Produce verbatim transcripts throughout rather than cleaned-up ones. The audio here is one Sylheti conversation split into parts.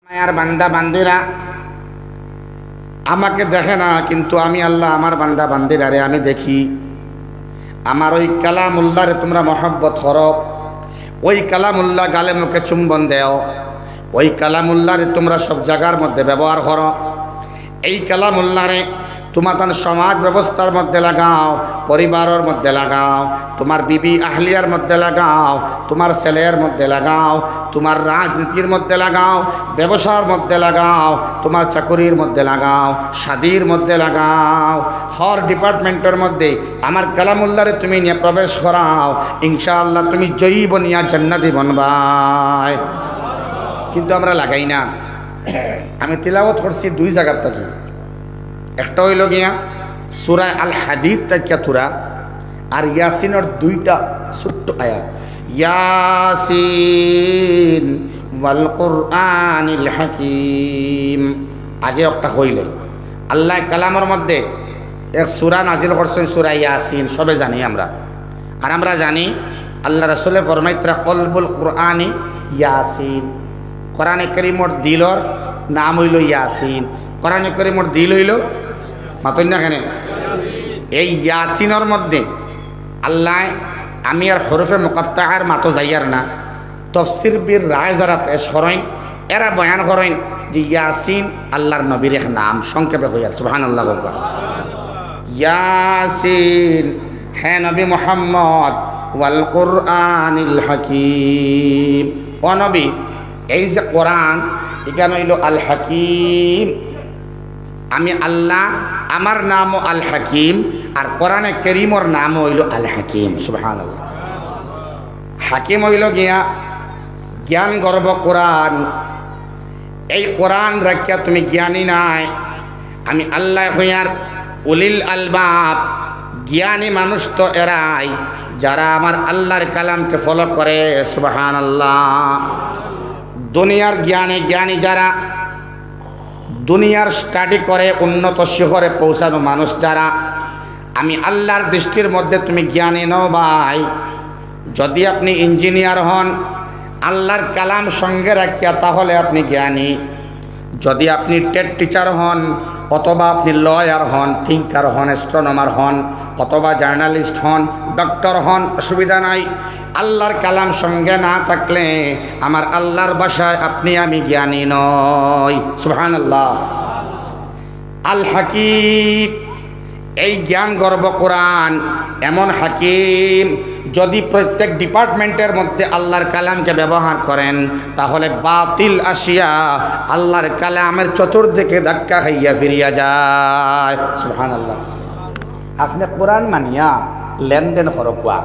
মায়ার বান্দা বান্দিরা আমাকে দেখে না, কিন্তু আমি আল্লাহ আমার বান্দা বান্দিরারে আমি দেখি। আমার ওই কালামুল্লাহরে তুমরা মহব্বত করো, ওই কালামুল্লাহ গালে মুখে চুম্বন দেও, ওই কালামুল্লাহরে তুমরা সব জাগার মধ্যে ব্যবহার করো। এই কালামুল্লাহরে তুমার তান সমাজ ব্যবস্থার মধ্যে লাগাও, পরিবারর মধ্যে লাগাও, তুমার বিবি আহলিয়ার মধ্যে লাগাও, তুমার ছেলের মধ্যে লাগাও, তুমার রাজনীতির মধ্যে লাগাও, ব্যবসার মধ্যে লাগাও, তুমার চাকুরির মধ্যে লাগাও, শাদির মধ্যে লাগাও, হর ডিপার্টমেন্টর মধ্যে আমার কালামুল্লাহরে তুমি নিয়া প্রবেশ করাও, ইনশাআল্লাহ তুমি জয়ী বনিয়া জান্নাতি বনবায়। কিন্তু আমরা লাগাই না। আমি তিলাওয়াত করছি দুই জাগার থাকি, একটা অইলো গিয়া সূরা আল হাদীদ থাকিয়া থুড়া, আর ইয়াসিনর দুইটা ছোট্ট আয়াত, ইয়াসিন ওয়াল কুরআনিল হাকিম। আগে একটা কইলে, আল্লাহ কালামর মধ্যে এক সূরা নাজিল করছেন, সূরা ইয়াসিন, সবে জানি আমরা। আর আমরা জানি আল্লাহ রাসূলে ফরমাইতরা, "কলবুল কুরআনি ইয়াসিন।" কোরআনে করিমর দিলর নাম অইলো ইয়াসিন। কোরআনে করিমর দিল অইলো, মাতইন না কেনে? এই ইয়াসিনর মধ্যে আল্লাহ, আমি আর হরফে মুকাত্তাআর মাতো যাইয়ার না, তফসিরবিদ রায় যারা পেশ করইন, এরা বয়ান করইন যে ইয়াসিন আল্লাহর নবীর এক নাম, সংক্ষেপে কইয়ার, সুবহানাল্লাহ কউক্কা। ইয়াসিন, হে নবী মুহাম্মদ, ওয়াল কুরআনিল হাকিম। ও নবী, এই যে কোরআন, ইখান অইলো আল হাকিম। আমি আল্লাহ, আমার নামও আল হাকিম, আর কোরআনে করিমর নামও অইলো আল হাকিম। সুবহানাল্লাহ। হাকিম অইলো গিয়া জ্ঞান গর্ভ কোরআন। এই কোরআন রাখিয়া তুমি জ্ঞানী নায়। আমি আল্লাহ কইয়ার, উলিল আলবাব, জ্ঞানী মানুষ তো এরাই, যারা আমার আল্লাহর কালামকে ফলো করে। সুবহানাল্লাহ। দুনিয়ার জ্ঞানে জ্ঞানী যারা, দুনিয়ার স্টাডি করে উন্নত শিখরে পৌঁছানো মানুষ যারা, আমি আল্লাহর দৃষ্টির মধ্যে তুমি জ্ঞানী নও ভাই। যদি আপনি ইঞ্জিনিয়ার হন, আল্লাহর কালাম সঙ্গে রাখিয়া, তাহলে আপনি জ্ঞানী। যদি আপনি টেড টিচার হন, অথবা আপনি লয়ার হন, থিঙ্কার হন, অ্যাস্ট্রোনমার হন, অথবা জার্নালিস্ট হন, ডক্টর হন, অসুবিধা নাই। আল্লাহর কালাম সঙ্গে না থাকলে আমার আল্লাহর ভাষায় আপনি আমি জ্ঞানী নই। সুবহানাল্লাহ। আল হাকিম, এই জ্ঞান গর্ভ কোরআন এমন হাকিম, যদি প্রত্যেক ডিপার্টমেন্টের মধ্যে আল্লাহর কালামকে ব্যবহার করেন, তাহলে বাতিল আসিয়া আল্লাহর কালামের চতুর্দিকে ধাক্কা খাইয়া ফিরিয়া যায়। সুবহানাল্লাহ। আপনি কোরআন মানিয়া লেনদেন করউক্কা,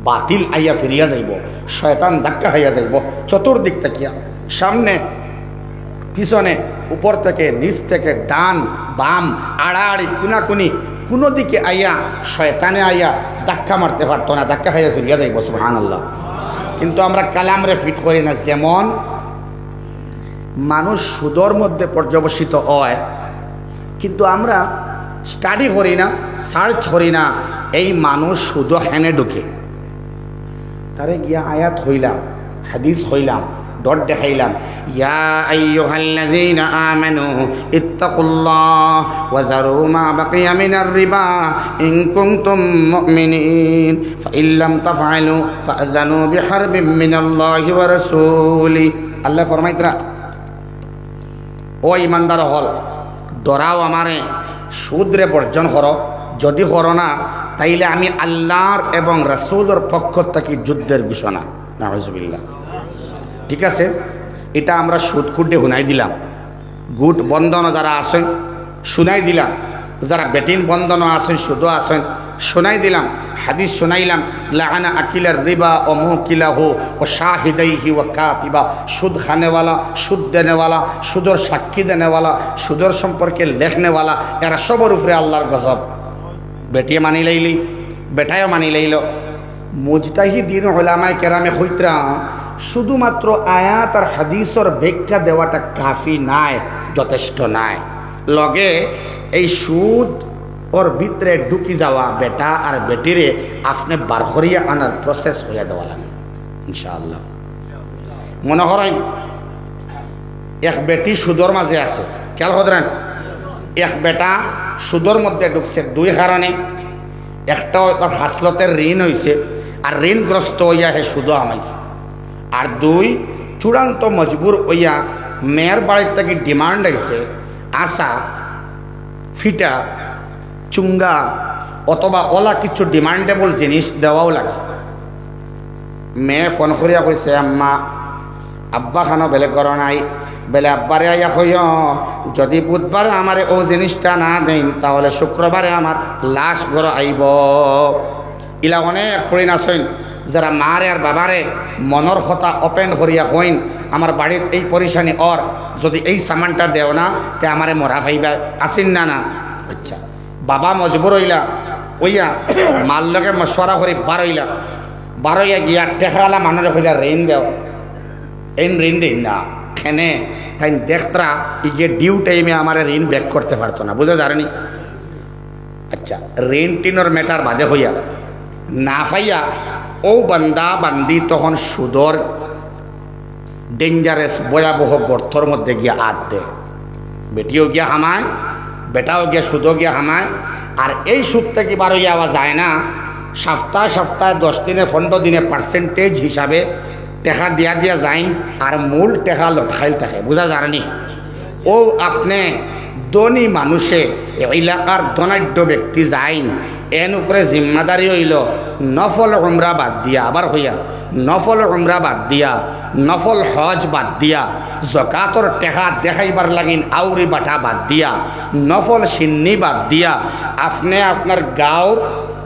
বাতিল আইয়া ফিরিয়া যাইবো, শয়তান ধাক্কা খাইয়া যাইবো চতুর্দিক থাকিয়া, সামনে, পিছনে, উপর থেকে, নিচ থেকে, ডান, বাম, আড়াআড়ি, কুনাকুনি, কুনো দিকে আইয়া, শয়তানে আইয়া ধাক্কা মারতে পারতো না, ধাক্কা খাইয়া ফিরিয়া যাইবো। সুবহানাল্লাহ। কিন্তু আমরা কালামরে ফিট করি না, যেমন মানুষ সুদর মধ্যে পর্যবসিত হয়, কিন্তু আমরা স্টাডি করি না, সার্চ করি না, এই মানুষ সুদ কেনে ঢুকে। তারে গিয়া আয়াত কইলাম, হাদিস কইলাম, ডট দেখাইলাম, ইয়া আইয়ুহাল্লাযীনা আমানু ইত্তাকুল্লাহ ওয়া যারু মা বাকিয়া মিনার রিবা ইন কুনতুম মুমিনিন, ফাইল্লাম তাফআলু ফাআযানু বিহারবিম মিনাল্লাহি ওয়া রাসূলি। আল্লাহ ফরমাইতরা, ও ইমানদার অকল, ডরাও আমারে, সুদরে বর্জন করো, যদি করো না, তাইলে আমি আল্লাহর এবং রাসূলর পক্ষ থাকি যুদ্ধের ঘোষণা। নাউজুবিল্লাহ। ঠিক আছে, ইটা আমরা সুদ খুড্ডে হুনাই দিলাম। গুট বন্ধন যারা আছইন, হুনাই দিলাম। যারা বেটিন বন্ধন আছইন, সুদো আছইন, হুনাই দিলাম। হাদিস হুনাইলাম, লাআনা আকিলার রিবা ওয়া মুকিলাহু ওয়া শাহিদাইহি ওয়া কাতিবা। সুদ খানেওয়ালা, সুদ দেনেওয়ালা, সুদর সাক্ষী দেনেওয়ালা, সুদর সম্পর্কে লেখনেওয়ালা, এরা সবর উপরে আল্লাহর গজব। বেটিয়ে মানি লাইলি, বেটায়ও মানি লাইলো। মুজতাহিদিন উলামায়ে কেরামে কইতরা, শুধুমাত্র আয়াত আর হাদিসর ব্যাখ্যা দেওয়াটা কাফি নায়, যথেষ্ট নায়। লগে এই সুদ ওর ভিতরে ঢুকি যাওয়া বেটা আর বেটিরে আপনে বার করিয়া আনার প্রসেস হইয়া দেওয়া লাগে, ইনশাআল্লাহ। মনে করেন, এক বেটি সুদর মাঝে আছে, খেয়াল করইন। এক বেটা সুদর মধ্যে ঢুকছে দুই কারণে। একটা অয় তার খাসলতের ঋণ অইছে, আর ঋণগ্রস্ত অইয়া হে সুদো হামাইছে। আর দুই, চূড়ান্ত মজবুর অইয়া মেয়ের বাড়ির থাকি demand আইছে, আশা, ফিটা, চুঙ্গা অথবা অলা কিছু demandable জিনিস দেওয়াও লাগে। মেয়ে ফোন করিয়া কইছে, "আম্মা, আব্বা খানো বেলে ঘরো নাই।" বেলে, "আব্বারে আইয়া কইও, যদি বুধবারে আমারে অউ জিনিসটা না দেইন, তাহলে শুক্রবারে আমার লাশ ঘরো আইবো।" ইলা অনেক ফুড়িন আছইন, যারা মারে আর বাবারে মনর কথা open করিয়া কইন, "আমার বাড়িত এই পরিশানি অর, যদি এই সামানটা দেও না, তে আমারে মরা পাইবা।" আছইন না, না? আচ্ছা, বাবা মজবুর অইলা, অইয়া মার লগে মশওয়ারা করি বারইলা, বারইয়া গিয়া টেকাআলা মানুরে কইলা, "ঋণ দেও।" এইন ঋণ দেইন না। কেনে? তাইন দেখতরা, ইগে due time-এ আমারে ঋণ back করতে পারতো না। বুঝা যারনি? আচ্ছা, ঋণ টিনর matter বাদে কইয়া, না পাইয়া, অউ বান্দা বান্দি তখন সুদর dangerous, ভয়াবহ গর্তর মধ্যে গিয়া আত দে। বেটিও গিয়া হামায়, বেটাও গিয়া সুদো গিয়া হামায়। আর এই সুদ থাকি বারইয়া আওয়া যায় না। সপ্তাহে সপ্তাহে, দশ দিনে, পনেরো দিনে percentage হিসাবে টেকা দিয়া দিয়া যাইন, আর মূল টেকা লটকাইল থাকে। বুঝা যারনি? অউ আপনে ধনী মানুষে, এলাকার ধনাঢ্য ব্যক্তি যাইন, এন উপরে জিম্মাদারি অইলো নফল উমরা বাদ দিয়া, আবার কইয়ার, নফল উমরা বাদ দিয়া, নফল হজ বাদ দিয়া, জকাতর টেকা দেখাইবার লাগিন আউরি বাটা বাদ দিয়া, নফল শিন্নি বাদ দিয়া, আপনে আপনার গাঁওর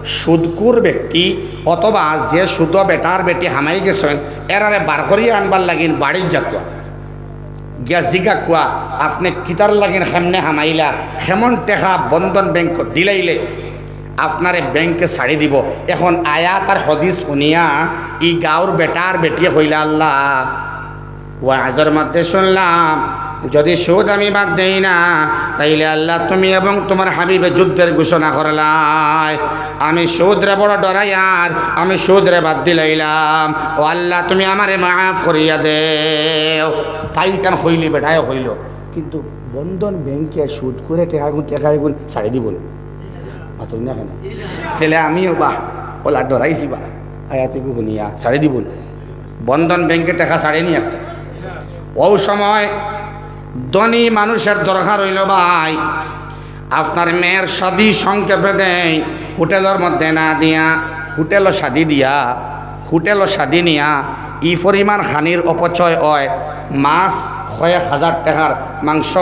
সুদকুর ব্যক্তি অথবা যে সুদো বেটার বেটি হামাই গেছইন, এরারে বার করিয়া আনবার লাগিন বাড়িত যাউক্কা। গিয়া জিগাউক্কা, আপনে কিতার লাগিন কেমনে হামাইলা, কেমন টেকা বন্ধন ব্যাংকো দিলাইলে আপনারে ব্যাংকে ছাড়ি দিবো। এখন আয়াত আর হাদিস হুনিয়া ই গাঁওর বেটার বেটিয়ে কইলা, "আল্লাহ, ওয়াজর মধ্যে শুনলাম, যদি সুদ আমি বাদ দেই না, তাইলে আল্লাহ তুমি এবং তুমার হাবিবে যুদ্ধর ঘোষণা করলায়। আমি সুদরে বড় ডরাইয়ার, আমি সুদরে বাদ দিলাইলাম। ও আল্লাহ, তুমি আমারে মাফ করিয়া দেও।" তাই ইখান কইলে বেটায় কইলো, কিন্তু বন্ধন ব্যাংকে সুদকুরে টেকা এগুন, টেকা এগুন ছাড়ি দিবো না। মাতইন না কেনে? হেলে আমিও বা অলা ডরাইছি বা, আয়াত এগু হুনিয়া ছাড়ি দিবো না। বন্ধন ব্যাংকে টেকা ছাড়ে নিয়া। অউ সময় ধনী মানুষের দরকার অইলো, ভাই, আপনার মেয়ের শাদি সংক্ষেপে দেইন, হোটেলর মধ্যে না দিয়া, হোটেলো শাদি দিয়া, হোটেলো শাদি নিয়া, ই পরিমাণ খানির অপচয় অয়। মাছ কয়েক হাজার টেকার, মাংস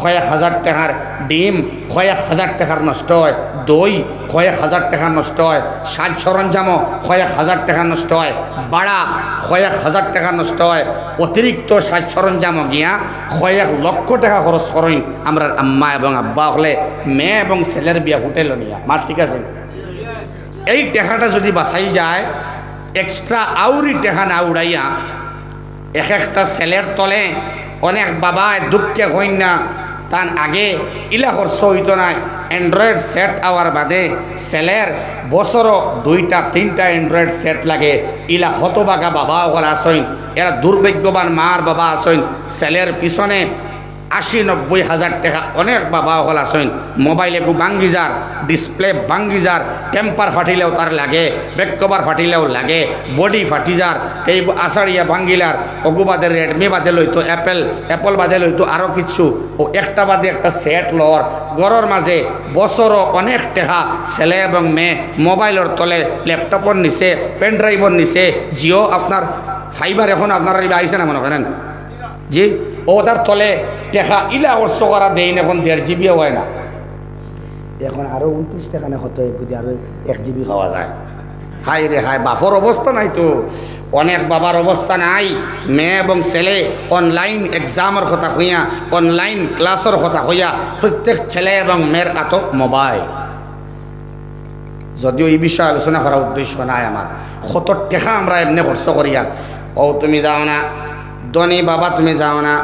কয়েক হাজার টেকার, ডিম কয়েক হাজার টেকার নষ্ট অয়, দই কয়েক হাজার টেকার নষ্ট অয়, সাজ সরঞ্জামও কয়েক হাজার টেকার নষ্ট অয়, ভাড়া কয়েক হাজার টেকার নষ্ট অয়, অতিরিক্ত সাজ সরঞ্জামও গিয়া কয়েক লক্ষ টেকা খরচ করইন আমরার আম্মা এবং আব্বা অকলে মেয়ে এবং ছেলের বিয়া হোটেলো নিয়া। মাত ঠিক আছে? এই টেকাটা যদি বাঁচাই যায়, extra আউরি টেকা না উড়াইয়া, এক একটা ছেলের তলে অনেক বাবায় দুঃখে কইন না, তান আগে ইলা খরচ অইতো নায়। Android set আওয়ার বাদে ছেলের বছরো দুইটা তিনটা Android set লাগে। ইলা হতভাগা বাবা অকল আছইন, এরা দুর্ভাগ্যবান মার বাবা আছইন, ছেলের পিছনে আশি নব্বই হাজার টেকা অনেক বাবা অকল আছইন। মোবাইল এগু ভাঙ্গি যার, ডিসপ্লে ভাঙ্গি যার, টেম্পার ফাটিলেও তার লাগে, ব্যাক কভার ফাটিলেও লাগে, বডি ফাটি যার, তেই আছাড়িয়া ভাঙ্গিলার, অগু বাদে রেডমি বাদে লইতো অ্যাপল, অ্যাপল বাদে লইতো আরো কিচ্ছু, অউ একটা বাদে একটা সেট লর। ঘরর মাঝে বছরো অনেক টেকা ছেলে এবং মেয়ে মোবাইলর তলে, ল্যাপটপর নিচে, পেনড্রাইভর নিচে, জিও আপনার ফাইবার এখন আপনার ইবা আইছে না মনো করেন? জি, অতার তলে টেকা ইলা খরচ করা দেইন, এখন দেড় জিবিও অয় না। এখন আরো ঊনত্রিশ টেকা না কত, যদি আরো এক জিবি পাওয়া যায়। হায় রে হায়, বাপর অবস্থা নাই তো, অনেক বাবার অবস্থা নাই। মেয়ে এবং ছেলে online examর কথা কইয়া, online classর কথা কইয়া, প্রত্যেক ছেলে এবং মেয়ের আতো মোবাইল। যদিও ই বিষয়ে আলোচনা করার উদ্দেশ্য নাই আমার, কত টেকা আমরা এমনে খরচ করিয়ার। অউ তুমি যাও না, ধনী বাবা তুমি যাও না,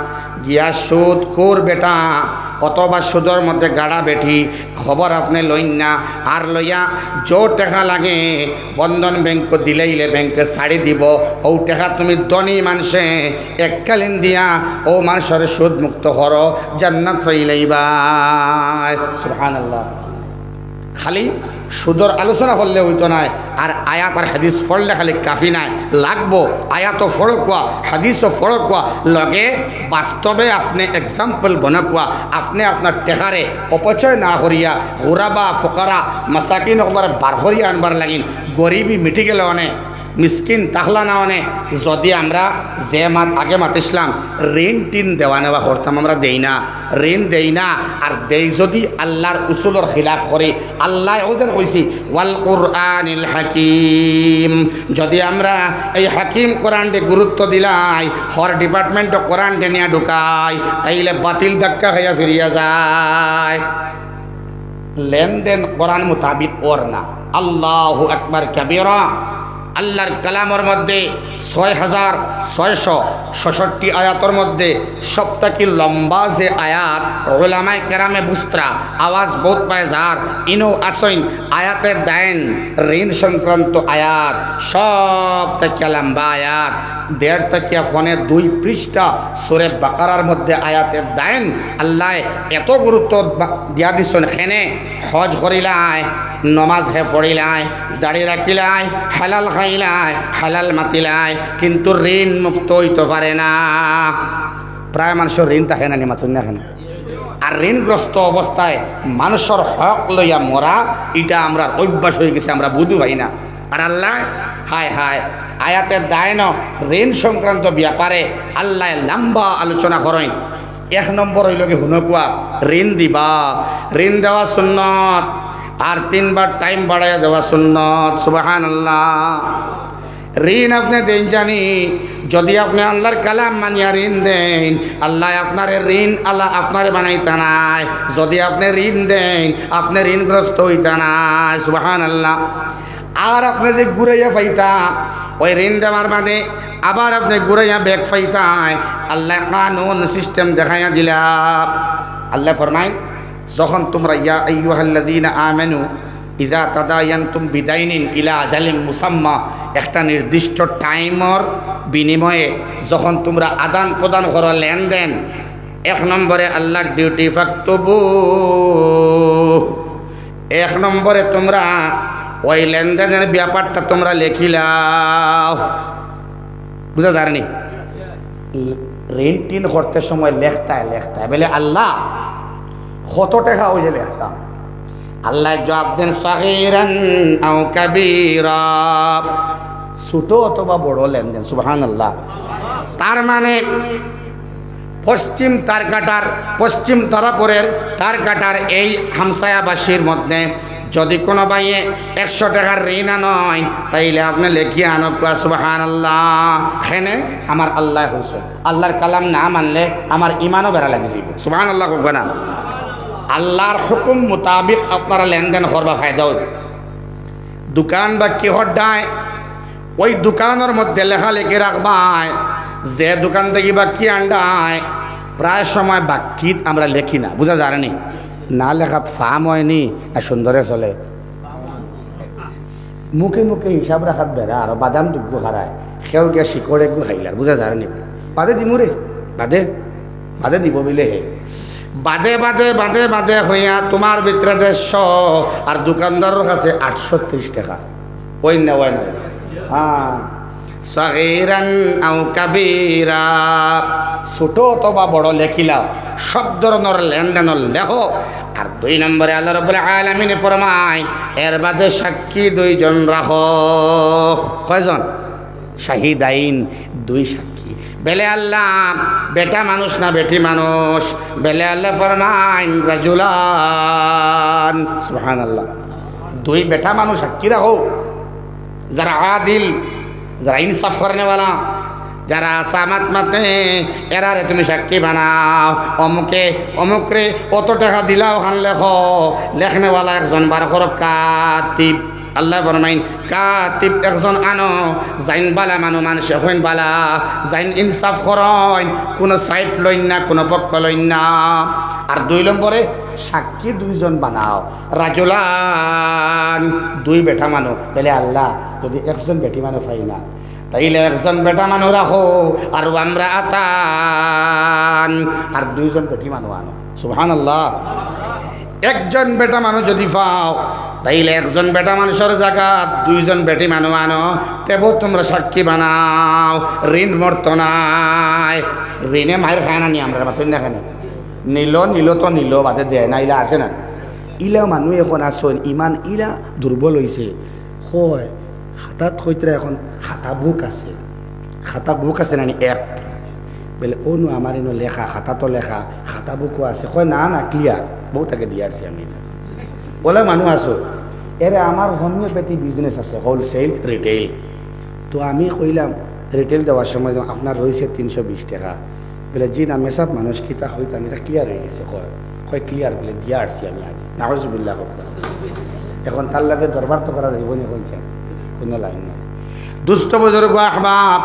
গিয়া সুদ খোর বেটা অথবা সুদর মধ্যে গাড়া বেটি, খবর আপনে লইন না। আর লইয়া যে টেকা লাগে বন্ধন ব্যাংকো দিলাইলে ব্যাংকে ছাড়ি দিবো। অউ টেকা তুমি ধনী মানষে এককালীন দিয়া অউ মানষরে সুদ মুক্ত করো, জান্নাত পাইলাইবায়। সুবহানাল্লাহ। খালি সুদর আলোচনা করলে অইতো নায়, আর আয়াত আর হাদিস পড়লে খালি কাফি নায়, লাগবো। আয়াতও পড়ো কুয়া, হাদিসও পড়ো কুয়া, লগে বাস্তবে আপনে example বনো কুয়া। আপনে আপনার টেকারে অপচয় না করিয়া গুরাবা, ফকরা, মাসাকিন অকলরে বার করিয়া আনবার লাগিন, গরিবি মিটি গেলে অনে, মিসকিন থাকলা না অনে। যদি আমরা যে মাত আগে মাতিছিলাম, ঋণ টিন দেওয়া নেওয়া করতাম, আমরা দেই না, ঋণ দেই না। আর দেই যদি আল্লাহর উসুলর খিলাফ করি, আল্লায় অউ যেন কইছি, "ওয়াল কুরআনিল হাকিম।" যদি আমরা এই হাকিম কোরআনরে গুরুত্ব দিলাই, হর department-ও কোরআনরে নিয়া ঢুকাই, তাইলে বাতিল ধাক্কা খাইয়া ফিরিয়া যায়। লেনদেন কোরআন মোতাবিক অর না। আল্লাহু আকবার কাবীরা। আল্লাহর কালামর মধ্যে ছয় হাজার ছয়শো ছষট্টি আয়াতর মধ্যে সব থাকি লম্বা যে আয়াত, উলামায়ে কেরামে বুঝতরা, আওয়াজ বউত পায় যার, ইনো আছইন আয়াতে দাইন, ঋণ সংক্রান্ত আয়াত, সব থাকি লম্বা আয়াত, দেড় থাকি পৌনে দুই পৃষ্ঠা সূরা বাকারার মধ্যে আয়াতে দাইন। আল্লায় এত গুরুত্ব বা-, দিয়া দিছইন, কেনে হজ করিলায়, নমাজ হে পড়িলায়, দাড়ি রাখিলায়, হালাল খাইলায়, হালাল মাতিলায়, কিন্তু ঋণ মুক্ত অইতো পারে না। প্রায় মানষর ঋণ থাকে না নি, মাতইন না কেনে? আর ঋণগ্রস্ত অবস্থায় মানষর হক লইয়া মরা, ইটা আমরার অভ্যাস অইগেছে, আমরা বুঝু পাই না। আর আল্লায়, হায় হায়, আয়াতে দাইন ঋণ সংক্রান্ত ব্যাপারে আল্লায় লম্বা আলোচনা করইন। এক নম্বর অইলো গি, হুনো কুয়া, ঋণ দিবা, ঋণ দেওয়া সুন্নত, আর তিনবার time বাড়াইয়া দেওয়া সুন্নত। সুবহানাল্লাহ। ঋণ আপনে দেইন জানি, যদি আপনে আল্লাহর কালাম মানিয়া ঋণ দেইন, আল্লায় আপনারে ঋণ আলা আপনারে বানাইতা নায়। যদি আপনে ঋণ দেইন, আপনে ঋণগ্রস্ত অইতা নায়। সুবহানাল্লাহ। আর আপনে যে ঘুরাইয়া পাইতা, অউ ঋণ দেওয়ার বাদে আবার আপনে ঘুরাইয়া back পাইতায়, আল্লায় কানুন system দেখাইয়া দিলা। আল্লায় ফরমাইন, যখন তুমরা, ইয়া আইয়ুহাল্লাযীনা আমানু ইযা তাদায়ানতুম বিদাইনিন ইলা আজালিম মুসাম্মা, একটা নির্দিষ্ট time-র বিনিময়ে যখন তুমরা আদান প্রদান করো, লেনদেন, এক নম্বরে আল্লাহর duty, ফাকতুবু, এক নম্বরে তুমরা অউ লেনদেনর ব্যাপারটা তুমরা লেখিলাও। বুঝা যার নি? ঋণ টিন করতে সময় লেখতায়, লেখতায়, বলে, "আল্লাহ, কত টেকা অইলে লেখতাম?" আল্লায় জবাব দেন, "সগীরান আও কাবীরা।" ছোট অথবা বড় লেনদেন, সুবহানাল্লাহ। তার মানে পশ্চিম তারকাটার, পশ্চিম তারাপুরের তারকাটার এই হামসায়াবাসীর মধ্যে যদি কোনো ভাইয়ে একশো টেকার ঋণ আনইন, তাইলে আপনে লেখিয়া আনো, কওয়া সুবহানাল্লাহ। কেনে? আমার আল্লায় কইছইন। আল্লাহর কালাম না মানলে আমার ইমানও বেড়া লাগি যাইবো। সুবহানাল্লাহ কউক্কা না? আল্লাহর হুকুম মোতাবিক আপনারা লেনদেন করবা, ফায়দা অইবো। দোকান বাক্কি হড্ডায়, অউ দোকানর মধ্যে লেখালেখি রাখবায়, যে দোকান থাকি বাক্কি আনডায়, প্রায় সময় বাক্কিত আমরা লেখি না, বুঝা যার নি? না লেখাত ফাম অয়নি, আর সুন্দরে চলে। মুখে মুখে হিসাব রাখাত বেড়া, আর বাদাম দুগু খারায়, কেউ গিয়া শিকড় এগু খাইলার, বুঝা যার নি? বাদে দিমু রে, বাদে, বাদে দিবো বুলে হে। বাদে, বাদে, বাদে, বাদে কইয়া তুমার ভিতরে দেড়শো, আর দোকানদারর কাছে আটশো ত্রিশ টেকা। অইন না, অইন না। হ্যাঁ। সগীরান আও কাবীরা, ছোট অথবা বড় লেখিলাও, সব ধরনর লেনদেন লেখো। আর দুই নম্বরে আল্লাহ রাব্বুল আলামিনে ফরমাইন, এর বাদে সাক্ষী দুইজন রাখো। কয়জন? শাহিদাইন, দুই সাক্ষী। বেলে আল্লাহ, বেটা মানুষ না বেটি মানুষ? বেলে আল্লায় ফরমাইন, রাজুলান। সুবহানাল্লাহ। দুই বেটা মানুষ সাক্ষী রাখো, যারা আদিল, যারা ইনসাফ করনেওয়ালা, যারা আসামাত মাতে, এরারে তুমি সাক্ষী বানাও। অমুকে অমুকরে অত টেকা দিলা, অখান লেখো। লেখনেওয়ালা একজন বার করো, কাতিব। আল্লায় ফরমাইন, কাতিব একজন আনো, যেইন বালা মানুষ, মানষে কইন বালা, যেইন ইনসাফ করইন, কুনু সাইড লইন না, কুনু পক্ষ লইন না। আর দুই নম্বরে সাক্ষী দুইজন বানাও, রাজুলান, দুই বেটা মানুষ। বলে, আল্লাহ, যদি একজন বেটি মানুষ পাই না, তাইলে একজন বেটা মানুষ রাখো, আর ওয়ামরাআতান, আর দুইজন বেটি মানুষ আনো। সুবহানাল্লাহ। একজন বেটা মানুষ যদি পাও, তাইলে একজন বেটা মানুষর জাগাত দুইজন বেটি মানুষ আনো, তেবো তুমরা সাক্ষী বানাও, ঋণ মরতো নায়। ঋণে মাইর খায় না নি, আমরার মাতইন না কেনে? নিল, নিল তো নিল, বাদে দেয় না, ইলা আছে না? ইলা মানুষ এখন আছইন, ইমান ইলা দুর্বল অইছে। কয়, খাতাত কইতরা এখন খাতা বুক আছে। খাতা বুক আছে নানি অ্যাপ? বলে, "ও নু আমার ইনো লেখা, খাতা তো লেখা, খাতা বুকও আছে।" কয়, "না, না, ক্লিয়ার, বহুত আগে দিয়া আরছি আমি ইটা।" অলা মানুষ আছো, এরে আমার হোমিওপ্যাথি বিজনেস আছে, হোলসেল, রিটেইল। তো আমি কইলাম, রিটেইল দেওয়ার সময় যেমন আপনার রইছে তিনশো বিশ টেকা। বলে, "জি না, মেসাব মানুষ কিতা কইতাম, ইটা ক্লিয়ার অই গেছে।" কয়, কয়, "ক্লিয়ার?" বলে, "দিয়া আরছি আমি আগে।" নাউজুবিল্লাহ। এখন তার লগে দরবার তো করা যাইবো নি, কইছে, কুনু লাইন নাই। দুস্ত বুজুর্গ আহবাব,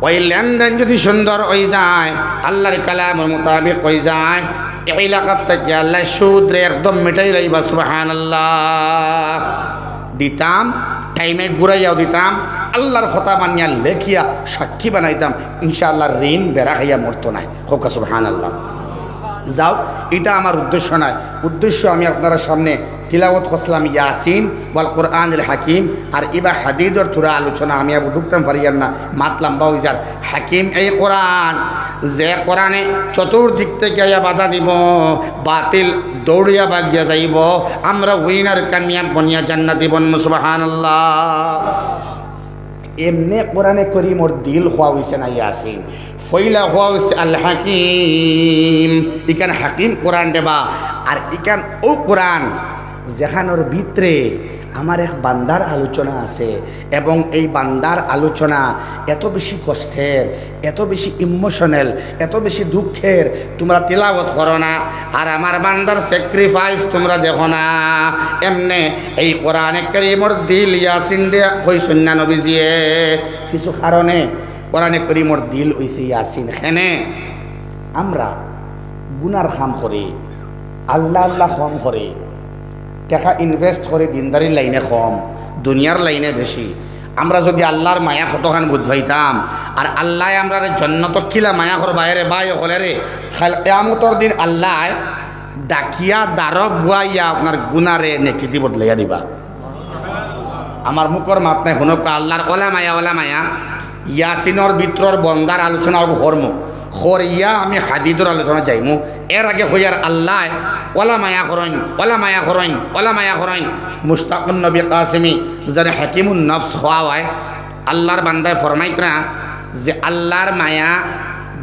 ওই লেনদেন যদি সুন্দর অই যায়, আল্লাহর কালামর মোতাবেক অই যায়, এই এলাকার থাকি আল্লাহ সুদরে একদম মিটাই লাইবা। সুবহানাল্লাহ। দিতাম, টাইমে ঘুরাইয়াও দিতাম, আল্লাহর কথা মানিয়া লেখিয়া সাক্ষী বানাইতাম, ইনশাআল্লাহ ঋণ বেড়া খাইয়া মরতো নায়। কউক্কা সুবহানাল্লাহ। যাও, ইটা আমার উদ্দেশ্য নায়। উদ্দেশ্য আমি আপনারার সামনে তিলাওয়াত করছিলাম ইয়াসিন ওয়াল কোরআনিল হাকিম, আর ইবা হাদিদর থুড়া আলোচনা। আমি আবু ঢুকতাম পারিয়ার না, মাত লম্বা অই যার। হাকিম এই কোরআন, যে কোরআনে চতুর্দিক থাকি আইয়া বাধা দিবো, বাতিল দৌড়িয়া বাগিয়া যাইবো, আমরা উইনার কামিয়াব বনিয়া জান্নাতি বনমু। সুবহানাল্লাহ। এমনে কোরআনে করিমর দিল কওয়া অইছে না ইয়াসিন, পয়লা কওয়া অইছে আল হাকিম। ইখান হাকিম কোরআন দেবা, আর ইখান অউ কোরআন যেখানর ভিতরে আমার এক বান্দার আলোচনা আছে, এবং এই বান্দার আলোচনা এত বেশি কষ্টের, এত বেশি ইমোশনাল, এত বেশি দুঃখের, তুমরা তিলাওয়াত করো না, আর আমার বান্দার স্যাক্রিফাইস তুমরা দেখো না। এমনে এই কোরআনে করিমর দিল ইয়াসিন দে কইছইন না নবীজিয়ে। কিছু কারণে কোরআনে করিমর দিল অইছে ইয়াসিন। কেনে আমরা গুনার কাম করি, আল্লাহ আল্লাহ কম করি, টেকা ইনভেস্ট করি দিনদারির লাইনে কম, দুনিয়ার লাইনে বেশি। আমরা যদি আল্লাহর মায়া কতখান বুঝ পাইতাম, আর আল্লায় আমরারে জন্নতো কিলা মায়া করবা, এরে ভাই অকলরে, কাইল কিয়ামতর দিন আল্লায় ডাকিয়া দারো বুয়াইয়া আপনার গুনারে নেকিদি বদলাইয়া দিবা। আমার মুখর মাত নাই, হুনউক্কা, আল্লাহর অলা মায়া, অলা মায়া। ইয়াসিনর ভিতরর বন্দার আলোচনা অগু করমু, করিয়া আমি হাদিদর আলোচনা যাইমু। এর আগে কইয়ার আল্লায় অলা মায়া করইন, অলা মায়া করইন, অলা মায়া করইন। মুশতাকুন নবী কাসিমি, যারে হাকিমুন নফস কওয়া অয়, আল্লাহর বান্দায় ফরমাইতরা যে আল্লাহর মায়া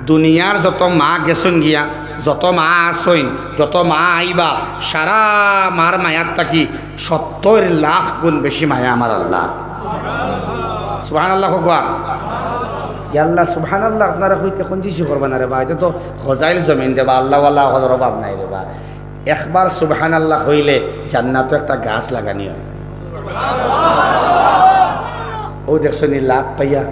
দুনিয়ার যত মা গেছইন গিয়া, যত মা আছইন, যত মা আইবা, সারা মার মায়ার থাকি সত্তর লাখ গুণ বেশি মায়া আমার আল্লাহ। সুবহানাল্লাহ কউক্কা। ইয়া আল্লাহ, সুবহানাল্লাহ, আপনারা কইতে কঞ্জুসি করবা না রে বা, ইটা তো খজাইল জমিন রে বা, আল্লাহওয়ালা অকলর অভাব নাই রে বা। একবার সুবহানাল্লাহ কইলে জান্নাতো একটা গাছ লাগানি অয়। অউ দেখছো নি লাভ পাইয়া?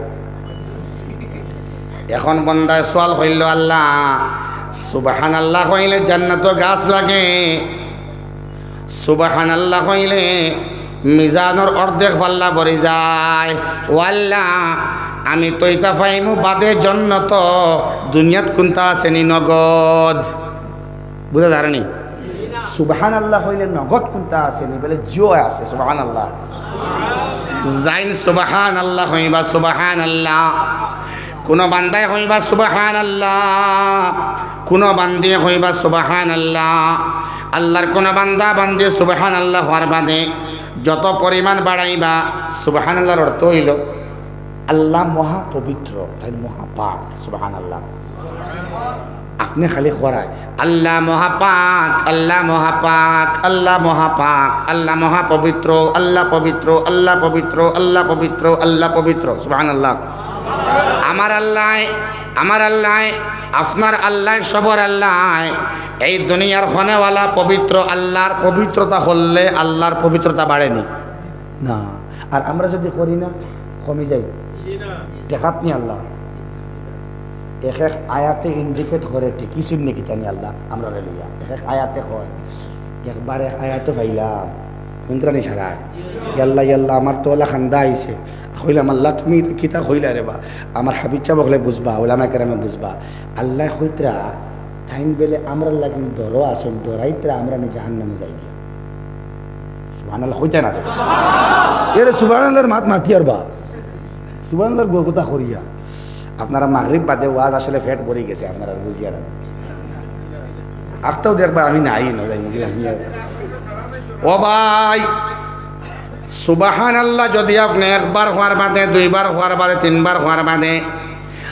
এখন বন্দায় সওয়াল কইলো, "আল্লাহ, সুবহানাল্লাহ কইলে জান্নাতো গাছ লাগে, সুবহানাল্লাহ কইলে মিজানর অর্ধেক পাল্লা ভরি যায়। ও আল্লাহ, আমি তো ইতা পাইমু বাদে জন্নতো, দুনিয়াত কুন্তা আছে নি নগদ?" বুঝা যার নি? সুবহানাল্লাহ কইলে নগদ কুন্তা আছে নি? বলে, "জিও আছে।" সুবহানাল্লাহ। যাইন সুবহানাল্লাহ কইবা, সুবহানাল্লাহ। কুনু বান্দায় কইবা, "সুবহানাল্লাহ।" কুনু বান্দিয়ে কইবা, "সুবহানাল্লাহ।" আল্লাহর কুনু বান্দা বান্দি সুবহানাল্লাহ কওয়ার বাদে যত পরিমাণ বাড়াইবা, সুবহানাল্লাহর অর্থ অইলো, আল্লাহ মহা পবিত্র, তাইন মহা পাক। সুবহানাল্লাহ। আপনে খালি কওয়ায়, "আল্লাহ মহা পাক, আল্লাহ মহা পাক, আল্লাহ মহা পাক, আল্লাহ মহা পবিত্র, আল্লাহ পবিত্র, আল্লাহ পবিত্র, আল্লাহ পবিত্র, আল্লাহ পবিত্র।" সুবহানাল্লাহ। আমার আল্লাহ, আমার আল্লাহ, আপনার আল্লাহ, সবর আল্লাহ, এই দুনিয়ার খনেওয়ালা পবিত্র আল্লাহর পবিত্রতা করলে আল্লাহর পবিত্রতা বাড়ে নি? না। আর আমরা যুদি করি না, কমি যাই। দেখাত নি আল্লাহ। এক এক আয়াতে indicate করে, টিকিছইন নি কিতা নি আল্লাহ, আমরারে লইয়া। এক এক আয়াতে কয়। একবার এক আয়াতও পাইলাম। হুনরা নি সারায়? ইয়াল্লা, ইয়াল্লা, আমার তো অলা কান্দা আইছে। কইলাম, "আল্লাহ, তুমি ইতা কিতা কইলা রে বা?" আমার হাফিজ সাব অকলে বুঝবা, উলামায়ে কেরামে বুঝবা। আল্লায় কইতরা, তাইন বেলে আমরার লাগি ডরো আছইন, ডরাইতরা আমরা নি জাহান্নামো যাইগিয়া। সুবহানাল্লাহ কইতা না তো। এরে সুবহানাল্লাহর মাত মাতিয়ার বা। সুবহানাল্লাহর গো-, কথা করিয়া। আপনারা মাগরিব বাদে ওয়াজ আসলে পেট ভরি গেছে, আপনারা বুঝিয়া না। আখতাও দেখবা আমি নাই, না জানি কি আমি আর। ও ভাই, সুবহানাল্লাহ যুদি আপনে একবার কওয়ার বাদে, দুইবার কওয়ার বাদে, তিনবার কওয়ার বাদে,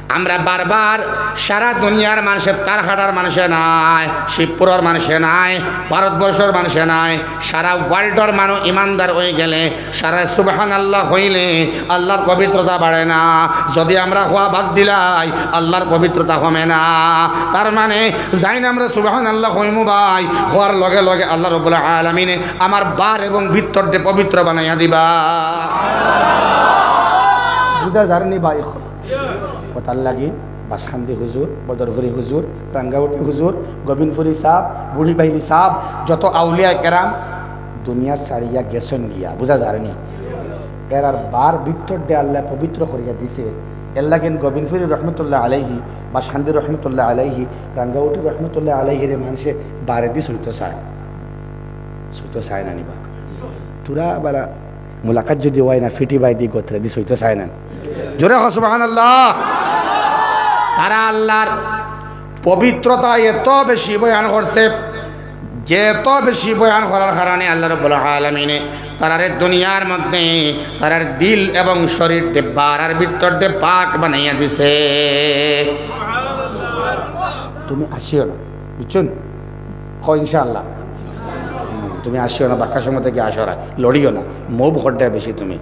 আমরা বারবার সারা দুনিয়ার মানষে, তারহাটার মানষে নায়, শিবপুরর মানষে নায়, ভারতবর্ষর মানষে নায়, সারা worldর মানুষ ইমানদার অইগেলে সারা সুবহানাল্লাহ কইলে আল্লাহর পবিত্রতা বাড়ে না। যুদি আমরা কওয়া বাদ দিলাই, আল্লাহর পবিত্রতা কমে না। তার মানে যাইন আমরা সুবহানাল্লাহ কইমু ভাই, কওয়ার লগে লগে আল্লাহ রাব্বুল আলামিনে আমার বার এবং ভিতররে পবিত্র বানাইয়া দিবা। বুঝা যার নি ভাই? কথার লাগি বাসকান্দি হুজুর, বদরপুরি হুজুর, রাঙ্গাউটি হুজুর, গোবিন্দপুরি সাব, বুড়ি বাইলি সাব, যত আউলিয়া কেরাম দুনিয়া ছাড়িয়া গেছইন গিয়া, বুঝা যার নি? এরার বার ভিতররে আল্লায় পবিত্র করিয়া দিছে। এর লাগি গোবিন্দপুরি রহমতুল্লাহ আলাইহি, বাসকান্দি রহমতুল্লাহ আলাইহি, রাঙ্গাউটি রহমতুল্লাহ আলাইহিরে মানষে বারেদি ছইতো চায়। ছইতো চায় না নি বা? থুড়া বালা মুলাকাত যুদি অয় না, ফিটি বাইদি গতরেদি ছইতো চায় না। জোরে কও সুবহানাল্লাহ। তারা আল্লাহর পবিত্রতা এত বেশি বয়ান করছে, যে এত বেশি বয়ান করার কারণে আল্লাহ রাব্বুল আলামিনে তারারে দুনিয়ার মধ্যে তারার দিল এবং শরীররে বারার ভিতররে পাক বানাইয়া দিছে। তুমি আসিও না, বুঝছো নি? কও ইনশাআল্লাহ। হুম, তুমি আসিও না, বাক্কা সময় থাকি আসো না, লড়িও না, মুভ করতে বেশি তুমি।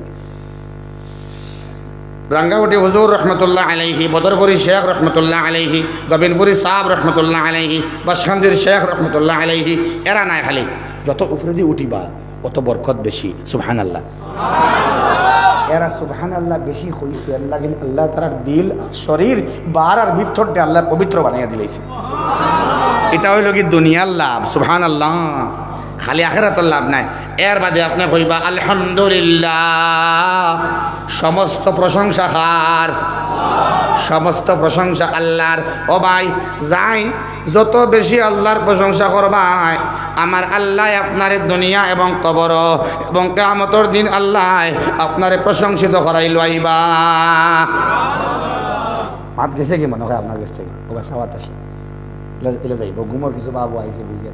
রাঙ্গাউটি হুজুর রহমতুল্লাহ আলাইহি, বদরপুরি শেখ রহমতুল্লাহ আলাইহি, গোবিন্দপুরি সাব রহমতুল্লাহ আলাইহি, বাসকান্দির শেখ রহমতুল্লাহ আলাইহি, এরা নায় খালি। যত উপরেদি উঠিবা, অত বরকত বেশি। সুবহানাল্লাহ। এরা সুবহানাল্লাহ বেশি কইছে, এর লাগি আল্লায় তারার দিল, শরীর, বারার ভিতররে আল্লায় পবিত্র বানাইয়া দিলাইছে। ইটা অইলো গি দুনিয়ার লাভ, সুবহানাল্লাহ। খালি আখেরাতর লাভ নায়। এর বাদে আপনে কইবা, "আলহামদুলিল্লাহ, সমস্ত প্রশংসা কার? সমস্ত প্রশংসা আল্লাহর।" ও ভাই, যাইন, যত বেশি আল্লাহর প্রশংসা করবায়, আমার আল্লায় আপনারে দুনিয়া এবং কবর এবং কিয়ামতর দিন আল্লায় আপনারে প্রশংসিত করাইলাইবা। মাত গেছে গি মনো অয় আপনার গেছ থাকি? ও ভাই, সাওয়াত আছে। ইলা, ইলা যাইবো, ঘুমর কিছু বাবু আইছে বুঝিয়া।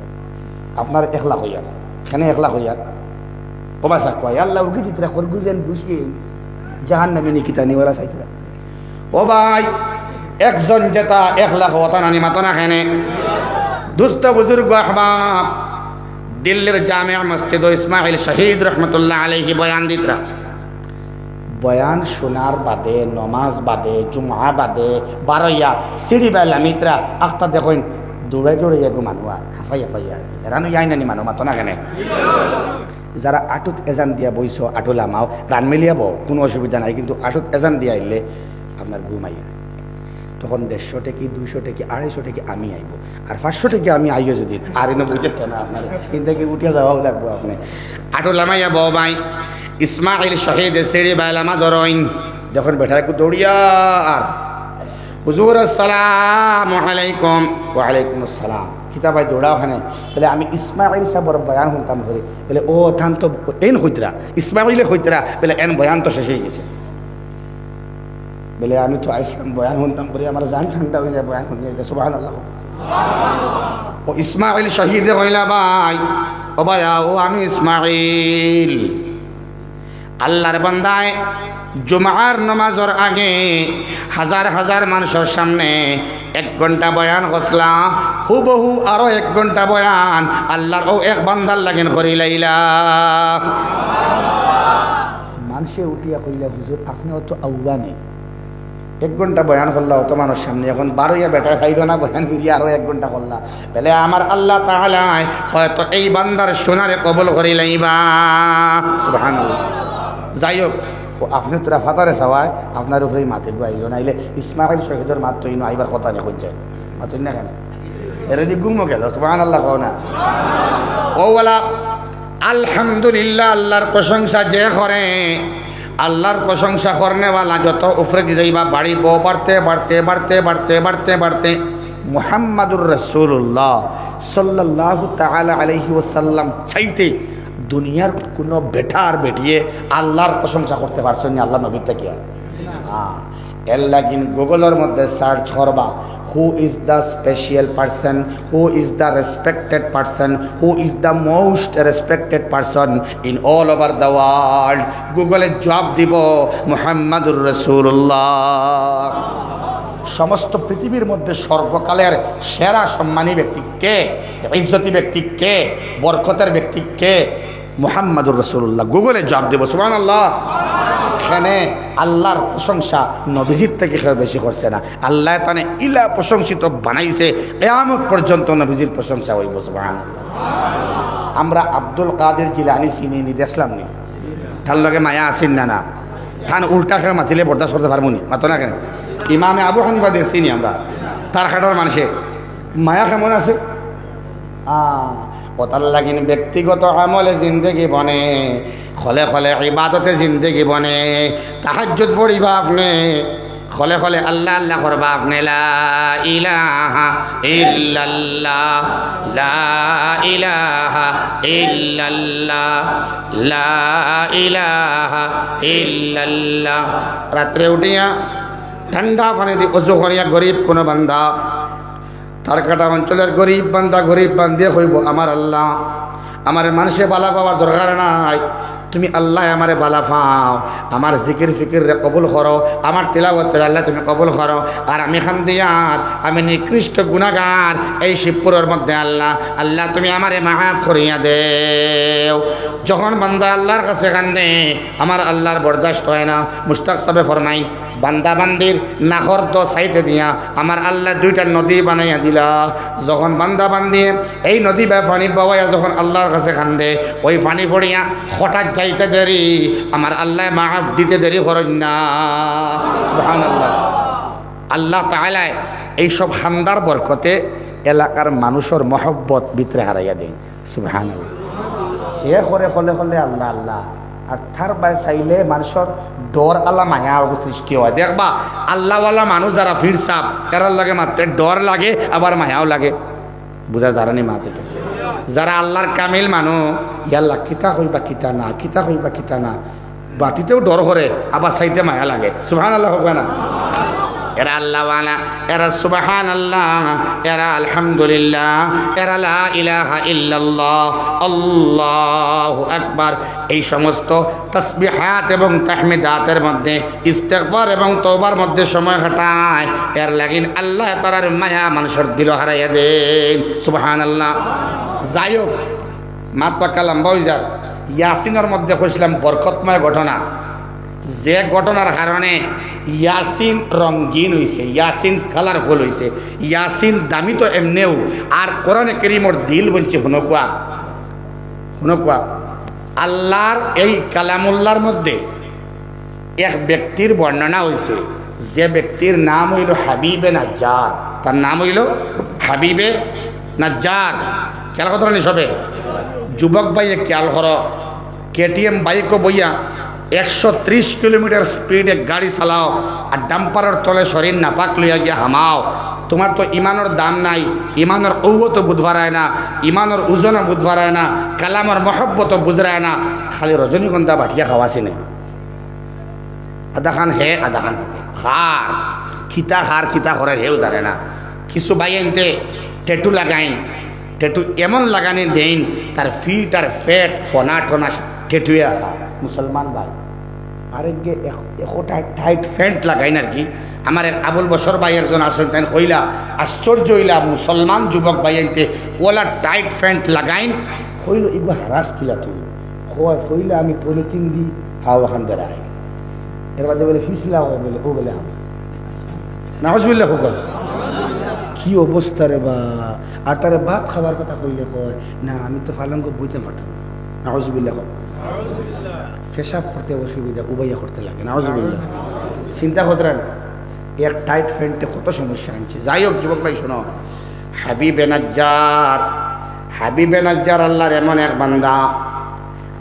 আপনার একলা কইয়ার, কেনে একলা কইয়ার? ও ভাই, সাক কয়, আল্লাহ উগি দিতরা, খরগুজেন দুষি, জাহান্নামী নি কিতা নি ওরা চাইতরা। ও ভাই, একজন যেতা একলা কথা নানি মাতো না কেনে? দুস্ত বুজুর্গ আহবাব, দিল্লির জামে মসজিদ ইসমাইল শহীদ রহমতুল্লাহ আলাইহি বয়ান দিতরা। বয়ান শোনার বাদে, নমাজ বাদে, জুমা বাদে, বারইয়া সিঁড়ি বায় লামিতরা, আখতা দেখইন, দৌড়াই দৌড়াই এগু মানু আর হাফাই হাফাই আর। এরানু ইয়াই নানি মানু, মাতো না কেনে? যারা আটুত এজান দিয়া বইছো, আটু লামাও, রান মিলিয়া বও, কুনু অসুবিধা নাই, কিন্তু আটুত এজান দিয়া আইলে আপনার ঘুম আইয়া। তখন দেড়শো টেকি, দুইশো টেকি, আড়াইশো টেকি আমি আইবো। আর পাঁচশো টেকি আমি আইও যদি, আর এনে বুঝে তো না আপনার, কিন্তু কি উঠিয়া যাওয়াও লাগবো আপনে। আটু লামাইয়া বও ভাই, ইসমাইল শহীদ সিঁড়ি বায় লামা ধরইন। দেখইন বেটা একটু দৌড়িয়া আর, "হুজুর, আসসালামু আলাইকুম।" "ওয়ালাইকুম আসসালাম।" "কিতা ভাই দৌড়াও কেনে?" বলে, "আমি ইসমাইল সাবর বয়ান হুনতাম করি।" বলে, "ও, তান তো এন কইতরা, ইসমাইলে কইতরা।" বলে, "এন বয়ান তো শেষ অইগেছে।" বলে, "আমি তো আইসলাম বয়ান হুনতাম করি, আমার জান ঠান্ডা অইযায় বয়ান হুনিয়া।" সুবহানাল্লাহ। ও ইসমাইল শহীদে কইলা, "ভাই, ও ভাই, ও আমি ইসমাইল।" আল্লাহর বান্দায় জুমার নমাজর আগে হাজার হাজার মানষর সামনে এক ঘন্টা বয়ান করছলা, হুবহু আরো এক ঘন্টা বয়ান আল্লাহর অউ এক বান্দার লাগিন করিলাইলা। মানষে উঠিয়া কইলা, "হুজুর, আপনে অত আউবা নি।" এক ঘন্টা বয়ান করলা অত মানুষ সামনে, এখন বারইয়া বেটায় খাইল না, বয়ান ফিরিয়া আরো এক ঘন্টা করলা। বলে, "আমার আল্লাহ তাআলায় হয়তো এই বান্দার সোনারে কবুল করিলাইবা।" সুবহানাল্লাহ। যাই হোক, ও আপনে তোরা ফাতারে চাওয়ায়, আপনার উপরেই মাতে গুয়াইল, নাইলে ইসমাইল শহীদর মাত তো ইনো আইবার কথা নি, কইছে। মাতুন না কেনে? এরে দি ঘুমো গেল, সুবহানাল্লাহ কও না। ও ওয়ালা, আলহামদুলিল্লাহ, আল্লাহর প্রশংসা যে করে, আল্লাহর প্রশংসা করনেওয়ালা যত উপরে দি যাইবা, বাড়িবো, বাড়তে, বাড়তে, বাড়তে, বাড়তে, বাড়তে, বাড়তে, মুহাম্মাদুর রাসূলুল্লাহ সাল্লাল্লাহু তাআলা আলাইহি ওয়াসাল্লাম চাইতে দুনিয়ার কোনো বেটা আর বেটিয়ে আল্লাহর প্রশংসা করতে পারছইন না, আল্লাহর নবীর থাকিয়া। হ্যাঁ, এর লাগিন Google-র মধ্যে search করবা, "Who is the special person? Who is the respected person? Who is the most respected person in all over the world?" Google-এ জবাব দিব, "মুহাম্মাদুর রাসূলুল্লাহ।" সমস্ত পৃথিবীর মধ্যে সর্বকালের সেরা সম্মানী ব্যক্তি কে, ইজ্জতি ব্যক্তি কে, বরকতের ব্যক্তি কে? মুহাম্মাদুর রাসূলুল্লাহ। Google-এ জবাব দেব, সুবহানাল্লাহ। এখানে আল্লাহর প্রশংসা নবীজির থেকে কেউ বেশি করছে না। আল্লাহ তানে ইলা প্রশংসিত বানাইছে, কিয়ামত পর্যন্ত নবীজির প্রশংসা হইব, সুবহানাল্লাহ। আমরা আব্দুল কাদের জিলানী চিনি নি, দেখলাম নি? তার লগে মায়া আছেন না, না? তান উল্টা কেউ মাতিলে বরদাস্ত করতে পারবো নি? মাতো না কেনে? ইমামে আবু হানিফা দেখছি নি আমরা? তার কাটার মানুষে মায়া কেমন আছে? আ, ওতার লাগিন ব্যক্তিগত আমলে জিন্দেগি বনে, খলে খলে ইবাদতে জিন্দেগি বনে। তাহাজ্জুদ পড়িবা আপনে, খলে খলে আল্লাহ আল্লাহ করবা আপনে। লা ইলাহা ইল্লাল্লাহ, লা ইলাহা ইল্লাল্লাহ, লা ইলাহা ইল্লাল্লাহ। রাত্রে উঠিয়া ঠান্ডা পানি দি অজু করিয়া গরিব কোনো বান্দা তার কাটা অঞ্চলের গরিব বান্দা, গরিব বান্দিয়ে কইব, "আমার আল্লাহ, আমারে মানুষে বালা পাওয়ার দরকার নাই, তুমি আল্লাহ আমারে বালা পাও, আমার জিকির ফিকিররে কবুল করো, আমার তিলাওয়াতরে আল্লাহ তুমি কবুল করো, আর আমি কান্দিয়ার, আমি নিকৃষ্ট গুনাগার, এই শিবপুরর মধ্যে আল্লাহ, আল্লাহ তুমি আমারে মাফ করিয়া দেও।" যখন বান্দা আল্লাহর কাছে কান্দে, আমার আল্লাহর বরদাস্ত হয় না। মুশতাক সাহেবে ফরমাইন, বান্দা বান্দির নাকর দো সাইডে দিয়া আমার আল্লাহ দুইটা নদী বানাইয়া দিলা। যখন বান্দা বান্দি এই নদী বা পানি বাওয়াইয়া যখন আল্লাহর কাছে কান্দে, ওই পানি পড়িয়া হঠাৎ যাইতে দেরি, আমার আল্লাহ মাফ দিতে দেরি করেন না। সুবহানাল্লাহ। আল্লাহ তাআলায় এই সব কান্দার বরকতে এলাকার মানুষের মহব্বত ভিতরে হারাইয়া দেয়। সুবহানাল্লাহ। হে করে খলে খলে আল্লাহ আল্লাহ, আর তার বায় চাইলে মানুষের ডর আলা মায়া অগু সৃষ্টি হয়। দেখবা, আল্লাহওয়ালা মানুষ যারা পীর সাব, এরার লগে মাততে ডর লাগে, আবার মায়াও লাগে। বুঝা যারানি মাতে? যারা আল্লাহর কামিল মানুষ, ইয়াল্লা, কিতা কইবা কিতা না, কিতা কইবা কিতা না, মাতিতেও ডর করে, আবার চাইতে মায়া লাগে। সুবহানাল্লাহ কউক্কা না? এরা আল্লাহওয়ালা, এরা সুবহানাল্লাহ, এরা আলহামদুলিল্লাহ, এরা লা ইলাহা ইল্লাল্লাহ, আল্লাহু আকবার। এই সমস্ত তাসবিহাত এবং তাহমিদাতের মধ্যে, ইস্তেগফার এবং তওবার মধ্যে সময় কাটায়, এর লাগিন আল্লাহ তাআলার মায়া মানুষের দিল হারাইয়া দেন। সুবহানাল্লাহ। যাই হোক, মাত পাক্কা লম্বা হয়ে যার। ইয়াসিনের মধ্যে কইছিলাম বরকতময় ঘটনা, যে ঘটনার কারণে ইয়াসিন রঙিন হইছে, ইয়াসিন কালারফুল হইছে, ইয়াসিন দামি তো এমনেও, আর কোরআনে করিমর দিল বনছে। হুনকুয়া, হুনকুয়া, আল্লাহর এই কালামুল্লাহর মধ্যে এক ব্যক্তির বর্ণনা হইছে, যে ব্যক্তির নাম হইল হাবিবে নাজ্জার। তার নাম হইল হাবিবে নাজ্জার। খেয়াল করতারা নি সবে? যুবক ভাইয়ে খেয়াল করো, কেটিএম বাইকও বইয়া একশো ত্রিশ কিলোমিটার স্পিডে গাড়ি চালাও, আর ডাম্পারর তলে শরীর নাপাক লইয়া গিয়া হামাও। তোমার তো ইমানর দাম নাই, ইমানর কৌতো বুঝ পারায় না, ইমানর ওজনও বুঝ পারায় না, কালামর মহব্বতও বুঝরায় না, খালি রজনীগন্ধা বাটিয়া খাওয়া চিনে। আধাখান হে, আধাখান খার। কিতা খার, কিতা করের, হেও জানে না। কিছু ভাইয়াইন্তে ট্যাটু লাগাইন, ট্যাটু এমন লাগানি দেইন, তার ফিট আর ফ্যাট, ফনা টনা ট্যাটুয়ে আঁকা। মুসলমান ভাই, আরেকগে এক-, একটা টাইট প্যান্ট লাগাইন আর কি। আমার এক আবুল বশর ভাই একজন আছইন, তাইন কইলা, আশ্চর্য হইলা, মুসলমান যুবক ভাইয়াইন্তে ওলা টাইট প্যান্ট লাগাইন, কইল, "ইগু হারাস কিলা তুই?" কয়, "কইলা আমি পলিথিন দি ফাও আখান বেড়াই।" এর বাদে বলে, "ফিসলা হয়?" বলে, "ও," বলে, "হামা।" নাউজুবিল্লাহ কউক্কা। কি অবস্থা রে বা? আর তারে ভাত খাবার কথা কইলে কয়, "না, আমি তো পালঙ্গ বইতাম পারতাম না।" নাউজুবিল্লাহ কউক্কা। পেশাব করতে অসুবিধা, উবাইয়া করতে লাগে, নাউজুবিল্লাহ। চিন্তা করতরা, এক টাইট প্যান্টে কত সমস্যা আনছে। যাই হোক, যুবক ভাই, শোনো, হাবিবে নাজ্জার, হাবিবে নাজ্জার আল্লাহর এমন এক বান্দা,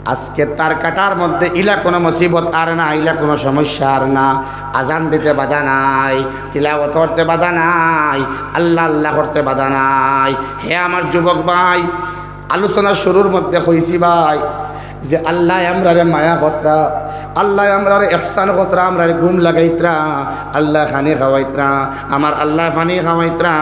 আজকে তার কাটার মধ্যে ইলা কোনো মুসিবত আর না, ইলা কোনো সমস্যা আর না। আজান দিতে বাধা নাই, তিলাওয়াত করতে বাধা নাই, আল্লাহ আল্লাহ করতে বাধা নাই। হে আমার যুবক ভাই, আলোচনা শুরুর মধ্যে কইছি ভাই, যে আল্লায় আমরারে মায়া করতরা, আল্লায় আমরারে ইহসান করতরা, আমরারে ঘুম লাগাইতরা, আল্লায় পানি খাওয়াইতরা, আমার আল্লায় পানি খাওয়াইতরা,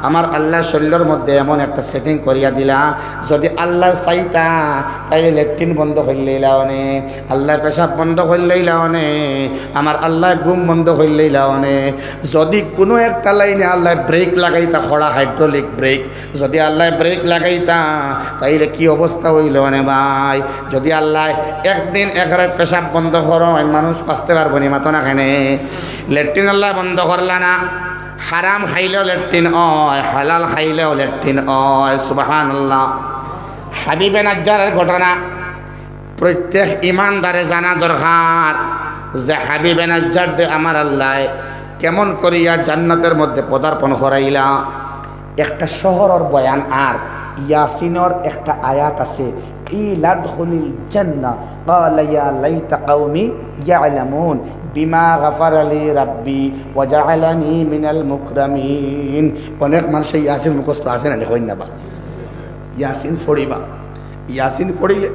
আমার আল্লায় শরীরর মধ্যে এমন একটা সেটিং করিয়া দিলা, যদি আল্লায় চাইতা, তাইলে লেট্রিন বন্ধ করিলাইলা অনে, আল্লায় পেশাব বন্ধ করিলাইলা অনে, আমার আল্লায় ঘুম বন্ধ করিলাইলা অনে। যদি কোনো একটা লাইনে আল্লায় ব্রেক লাগাইতা, খড়া হাইড্রোলিক ব্রেক, যদি আল্লায় ব্রেক লাগাইতা, তাইলে কি অবস্থা অইলো অনে ভাই? যদি আল্লায় একদিন এক রাইত পেশাব বন্ধ করইন, মানুষ বাঁচতে পারবো নি? মাতো না কেনে? লেট্রিন আল্লায় বন্ধ করলা না। হারাম খাইলেও লেট্রিন অয়, হালাল খাইলেও লেট্রিন অয়। সুবহানাল্লাহ। হাবিবে নাজ্জারের ঘটনা প্রত্যেক ইমানদারে জানা দরকার, যে হাবিবে নাজ্জাররে আমার আল্লায় কেমন করিয়া জান্নাতের মধ্যে পদার্পণ করাইলা। একটা শহরর বয়ান আর ইয়াসিনর একটা আয়াত আছে, "কিলা উদখুলিল জান্নাহ, ক্বালা ইয়া লাইতা কওমি ইয়ালামুন, বিমা গাফারা লি রাব্বি ওয়া জাআলানি মিনাল মুকরামিন।" অনেক মানুষে ইয়াসিন মুখস্থ আছে না, লেখইন না বা। ইয়াসিন পড়িবা, ইয়াসিন পড়িলে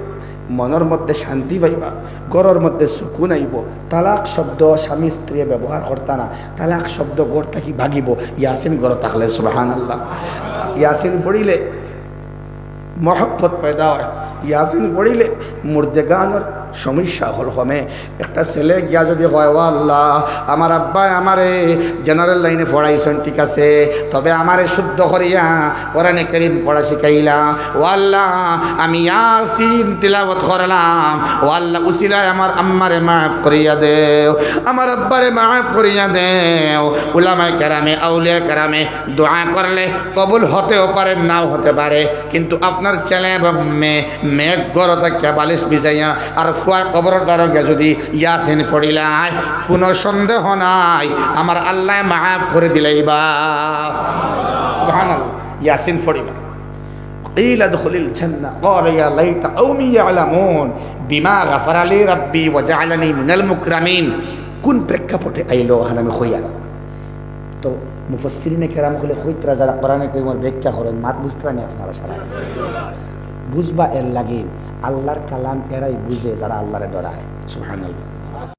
মনর মধ্যে শান্তি পাইবা, ঘরর মধ্যে সুকুন আইবো। তালাক শব্দ স্বামী স্ত্রীয়ে ব্যবহার করতা না, তালাক শব্দ ঘর থাকি ভাগিবো, ইয়াসিন ঘরো থাকলে। সুবহানাল্লাহ। ইয়াসিন পড়িলে মহব্বত পয়দা অয়, ইয়াসিন পড়িলে মুর্দেগানর সমস্যা অকল কমে। একটা ছেলে গিয়া যদি কয়, "ও আল্লাহ, আমার আব্বায় আমারে জেনারেল লাইনে পড়াইছইন, ঠিক আছে, তবে আমারে শুদ্ধ করিয়া কোরআনে করিম পড়া শিখাইলা, ও আল্লাহ, আমি ইয়াসিন তিলাওয়াত করলাম, ও আল্লাহ, উসিলায় আমার আম্মারে মাফ করিয়া দেও, আমার আব্বারে মাফ করিয়া দেও।" উলামায়ে কেরামে, আউলিয়া কেরামে দোয়া করলে কবুল হতেও পারে, নাও হতে পারে, কিন্তু আপনার ছেলে এবং মেয়ে, মেয়ে ঘরো থাকিয়া বালিশ ভিজাইয়া আর ফুয়া কবরর দ্বারো গিয়া যদি ইয়াসিন পড়িলায়, কোনো সন্দেহ নাই, আমার আল্লায় মাফ করি দিলাইবা। সুবহানাল্লাহ। ইয়াসিন পড়িবা। কিলা উদখুলিল জান্নাহ, ক্বালা ইয়া লাইতা কওমি ইয়ালামুন, বিমা গাফারা লি রাব্বি ওয়া জাআলানি মিনাল মুকরামিন। কোন প্রেক্ষাপটে আইলো, অখান আমি কইয়ার। তো মুফাসসিরিনে কেরাম অকলে কইতরা, যারা কোরআনে করিমর ব্যাখ্যা করইন, মাত বুঝতরা নি আপনারা সারা? বুঝবা এর লাগি, আল্লাহর কালাম এরাই বুঝে যারা আল্লাহরে ডরায়। সুবহানাল্লাহ।